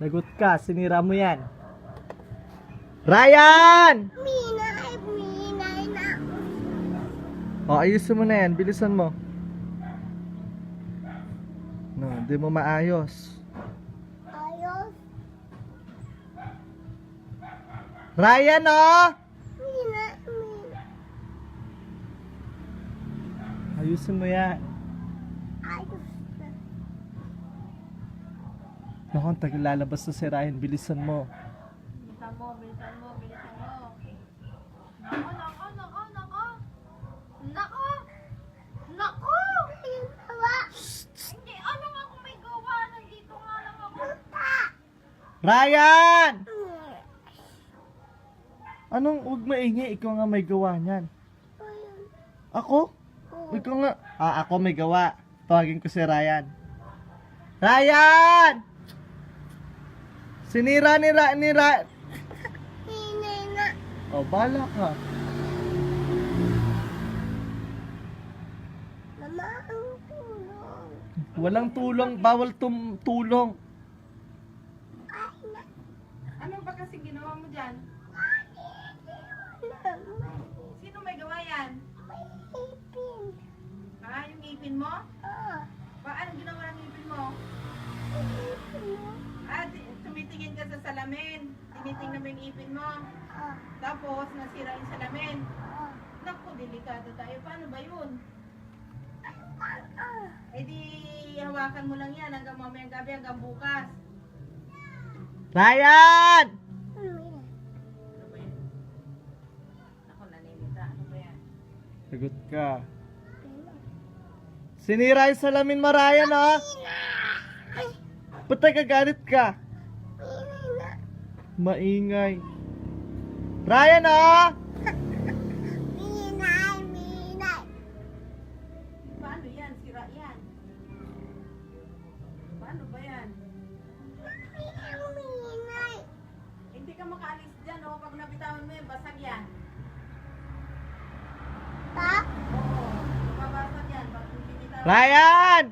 Lagot ka, sinira mo yan. Ryan! Minay na. O, ayusin mo na yan. Bilisan mo. No, hindi mo maayos. Ayos. Ryan, oh! Minay. Ayusin mo yan. Ayos na. Naku, ang tagal lalabas na si Ryan. Bilisan mo. Bilisan mo. Nako! Tawa. Hindi, ano nga kung may gawa? Nandito nga lang ako. Ryan! Anong huwag maingay? Ikaw nga may gawa niyan. Ako? Ikaw nga. Ako may gawa. Tawagin ko si Ryan. Ryan! Sinira ni Minay na. Oh, bala ka. Mama, ang tulong. Walang tulong. Bawal tulong. Ano ba kasi ginawa mo dyan? Mama, Sino may gawa yan? ipin. Yung ipin mo? Anong ginawa ng ipin mo? Tumitingin ka sa salamin. Tinitingnan mo yung ipin mo. Tapos, nasira yung salamin. Naku, delikado tayo. Paano ba yun? Eh di, hawakan mo lang yan hanggang mamayang gabi, hanggang bukas. Ryan! Ano ba yan? Ako, naninita. Ano ba yan? Sagot ka. Sinira yung salamin mo, Ryan, oh. Ba't nagagalit ka? Maingay. Ryan, oh! Minay. Paano yan? Sira yan. Paano ba yan? Minay. Hindi ka makaalis dyan, oh. Pag nabitawan mo yan, basag yan. Ta? Oo, mababasag yan. Pag hindi bitawan. Ryan!